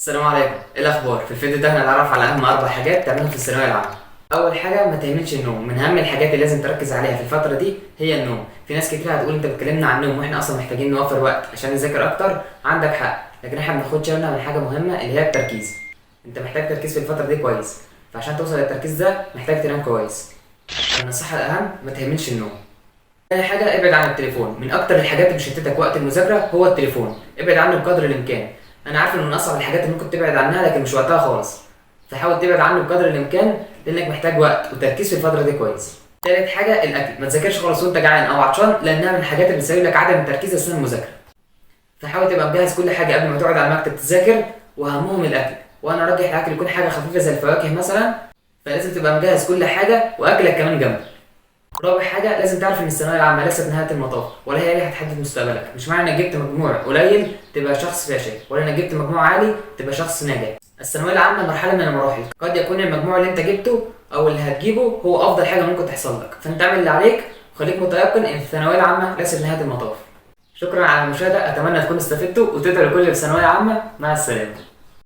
السلام عليكم، ايه الاخبار؟ في الفيديو ده هنتعرف على اهم 4 حاجات تعملهم في الثانوية العامة. اول حاجة، ما تهملش النوم. من اهم الحاجات اللي لازم تركز عليها في الفترة دي هي النوم. في ناس كتير هتقول انت بتكلمنا عن النوم واحنا اصلا محتاجين نوفر وقت عشان نذاكر اكتر. عندك حق، لكن احنا ما بناخدش بالنا من حاجة مهمة اللي هي التركيز. انت محتاج تركيز في الفترة دي كويس، فعشان توصل للتركيز ده محتاج تنام كويس. فالنصيحه الاهم، ما تهملش النوم. تاني حاجة، ابعد عن التليفون. من أكتر الحاجات اللي بتشتتك وقت المذاكرة هو التليفون، ابعد عنه بقدر الإمكان. أنا عارف إنه من أصعب الحاجات اللي ممكن تبعد عنها، لكن مش وقتها خالص، فحاول تبعد عنه بقدر الإمكان لأنك محتاج وقت وتركيز في الفترة دي كويس. تالت حاجة، الأكل. ما تذاكرش خالص وأنت جعان أو عطشان، لأنها من الحاجات اللي بتسبب لك عدم التركيز أثناء المذاكرة. فحاول تبقى مجهز كل حاجة قبل ما تقعد على المكتب تذاكر، وأهمهم الأكل. وأنا أرجح الأكل يكون حاجة خفيفة زي الفواكه مثلا، فلازم تبقى مجهز كل حاجة وأكلك كمان جنبك. رابع حاجة، لازم تعرف إن الثانوية العامة ليست نهاية المطاف، ولا هي اللي هتحدد مستقبلك. مش معنى إنك جبت مجموع قليل تبقى شخص فاشل، ولا إنك جبت مجموع عالي تبقى شخص ناجح. الثانوية العامة مرحلة من المراحل، قد يكون المجموع اللي أنت جبته أو اللي هتجيبه هو أفضل حاجة ممكن تحصل لك، فأنت اعمل اللي عليك وخليك متيقن إن الثانوية العامة ليست نهاية المطاف. شكرا على المشاهدة، أتمنى تكونوا استفدتوا وتدعوا لكل في ثانوية عامة. مع السلامة.